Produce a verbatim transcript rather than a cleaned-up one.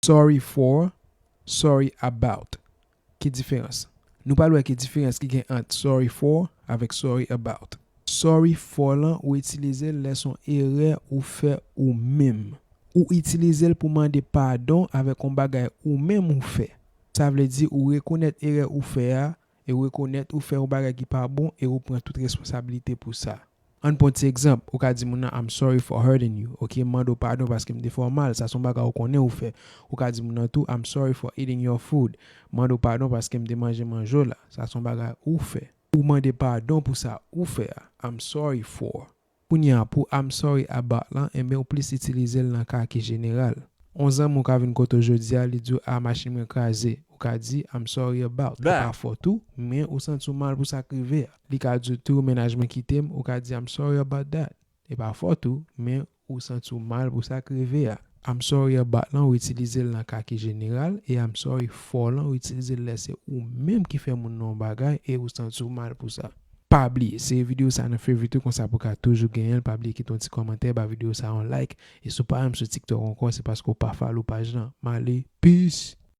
Sorry for, sorry about. Ki diferans? Nou pral wè ki diferans ki gen ant sorry for avèk sorry about. Sorry for lan ou itilize l lè s on erè ou fè ou menm. Ou itilize l pou mande padon avèk yon bagay ou menm ou fè. Sa vle di ou rekonèt erè ou fè a, e ou rekonèt ou fè yon bagay ki pa bon e ou pran tout responsablite pou sa. Ann pran ti egzanp, ou ka di moun nan, "I'm sorry for hurting you." Ok, m mande w padon paske m te fè w mal. Sa s on bagay ou konnen ou fè. Ou ka di moun nan tou, "I'm sorry for eating your food." M mande w padon paske m te manje manje w la. Sa s on bagay ou fè. Ou mande padon pou sa ou fè a. "I'm sorry for." Kounye a, pou "I'm sorry about" lan, enben ou plis itilize l nan ka ki jeneral. On zanmi w ka vin kote w jodi a, li di w, "A, machin mwen kraze." Ou ka di, "I'm sorry about." E pa fòt ou, men ou santi w mal pou sa k rive a. Li ka di w tou, "Mennaj mwen kite m." Ou ka di, "I'm sorry about that." E pa fòt ou, men ou santi w mal pou sa k rive a. "I'm sorry about" lan, ou itilize l nan ka ki jeneral, e "I'm sorry for" lan, ou itilize l lè se ou menm ki fè moun nan yon bagay e ou santi w mal pou sa. Pa bliye, sere videyo sa nan favorite ou, konsa pou ka toujou genyen l. Pa bliye kite yon ti kòmantè, ba videyo sa yon like. E si w pa renmen m sou TikTok ankò, se paske w pa follow paj lan. M ale, peace!